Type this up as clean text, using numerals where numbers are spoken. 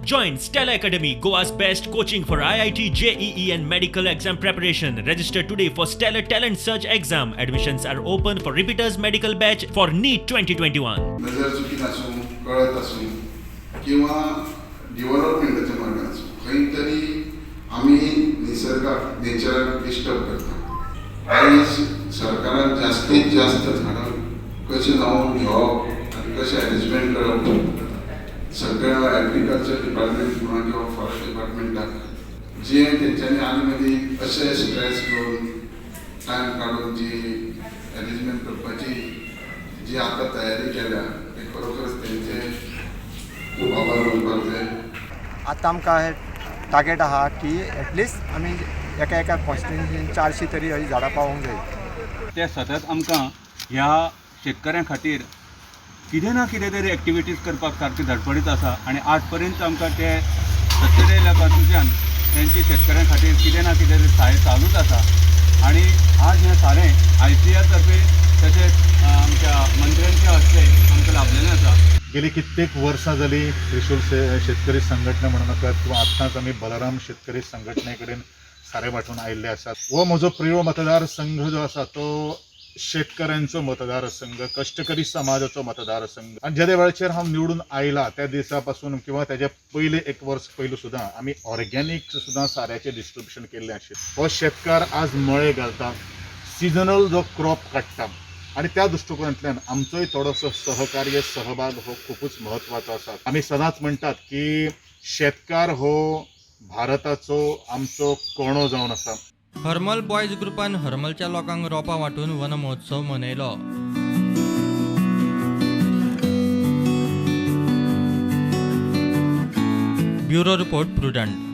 Join Stella Academy, Goa's best coaching for IIT, JEE, and medical exam preparation. Register today for Stellar Talent Search exam. Admissions are open for repeaters medical batch for NEET 2021. नजर चुकीन आसूं, कळत आसूं किंवा डिवलपमेंटाच्या मार्गान आसूं, खंय तरी आमी निसर्गाक, नेचराक डिस्टर्ब करता. आयज सरकारान जास्तीत जास्त झाडां कशें लावन घेवप आनी कशें अरेंजमेंट करप, सगळ्या एग्रीकल्चर डिपार्टमेंट म्हणा किंवा फॉरेस्ट डिपार्टमेंटाक जे तेंच्यांनी आनी मदीं अशें स्ट्रेस घेवन टायम काडून जी अरेंजमेंट करपाची जी आतां तयारी केल्या, ते खरोखरच तेंचे खूब आभार मानपाक जाय. आतां आमकां हे टार्गेट आहा की एटलिस्ट आमी एका एका कॉन्स्टिट्युन्सीन 400 तरी हय झाडां पावोवंक जाय. ते सतत आमकां ह्या शेतकऱ्यां खातीर कितें ना कितें तरी एक्टिविटीज करपाक सारकी धडपडीत आसा आनी आज पर्यंत आमकां ते सत्तेर आयल्या पासून तेंची शेतकऱ्यां खातीर कितें ना कितें तरी सारें चालूच आसा. आनी आज हें सारें आयसीआर तर्फे तशेंच आमच्या मंत्र्यांच्या हस्ते आमकां लाभलेलें आसा. गेली कित्येक वर्सां जाली त्रिशूल शेतकरी संघटना म्हणू नाकात किंवा आत्ताच आमी बलराम शेतकरी संघटने कडेन सारें वांटून आयिल्ले आसात. हो म्हजो प्रियोळ मतदारसंघ जो आसा तो शेतकऱ्यांचो मतदारसंघ, कश्टकरी समाजाचो मतदारसंघ. आनी ज्या वेळाचेर हांव निवडून आयला त्या दिसा पासून किंवा त्याच्या पयले एक वर्स पयलू सुद्दां आमी ऑर्गेनीक सुद्दां साऱ्याचें डिस्ट्रिब्युशन केल्लें आशिल्लें. हो शेतकार आज मळे घालता, सिजनल जो क्रॉप काडटा आनी त्या दृश्टिकोनांतल्यान आमचोय थोडोसो सहकार्य सहभाग हो खुबूच म्हत्वाचो आसा. आमी सदांच म्हणटात की शेतकार हो भारताचो आमचो कणो जावन आसा. हरमल बॉयज ग्रुपान हरमलच्या लोकांक रोपां वांटून वन महोत्सव मनयलो. Bureau report, Prudent.